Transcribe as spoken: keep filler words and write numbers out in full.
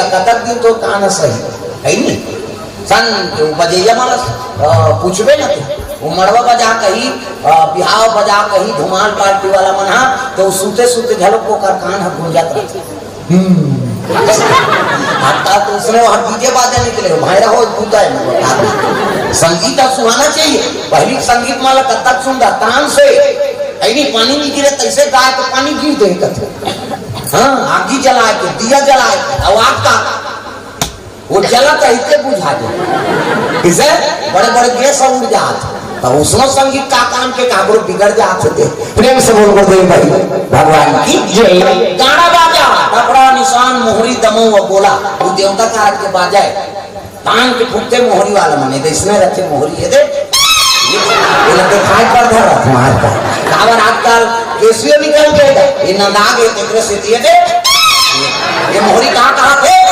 कतक दिन तो तान सही, है नी? सन के वो बजैया मन ल, अ, पूछबे न तू, वो मड़वा बजा कही, अ, बिहाव बजा कही, धुमाल पार्टी वाला मन हा, तो सूते सूते घलो ओकर कान ह गूंजत रहिथे। हम्म। आता तो उसने वहाँ डीजे बाजा निकले, भाई रहो, कूदा है मतलब। संगीत अब सुहाना चाहिए। पहली संगीत माला कब तक सुनता? तान से। ऐनी पानी नहीं गिरे, तैसे गाय तो पानी गिर दे करते। हाँ, आगी जलाए के, दिया जलाए के, अब आग का वो जला तो इतने बुझा दे। किसे? बड़े बड़े गैस उड़ जात। तो उसनो संगीत का काम के काबरू बिगड़ जात थे। प्रेम से बोल गुरुदेव भाई भगवान की जय। गाना बाजा, टपरा निशान, मोहरी, दमो व गोला, वो देवता का आज के बाजा है। तान के फुकते मोहरी वाला मने, तो इसमें रखे मोहरी, ये दे। ये, ये लगे खाए पर धर रहा तुम्हारे का। काबर आजकल केसियो निकल गए, ये नंदा गए, तेरे से दिए दे। ये, ये मोहरी कहाँ, कहाँ थे?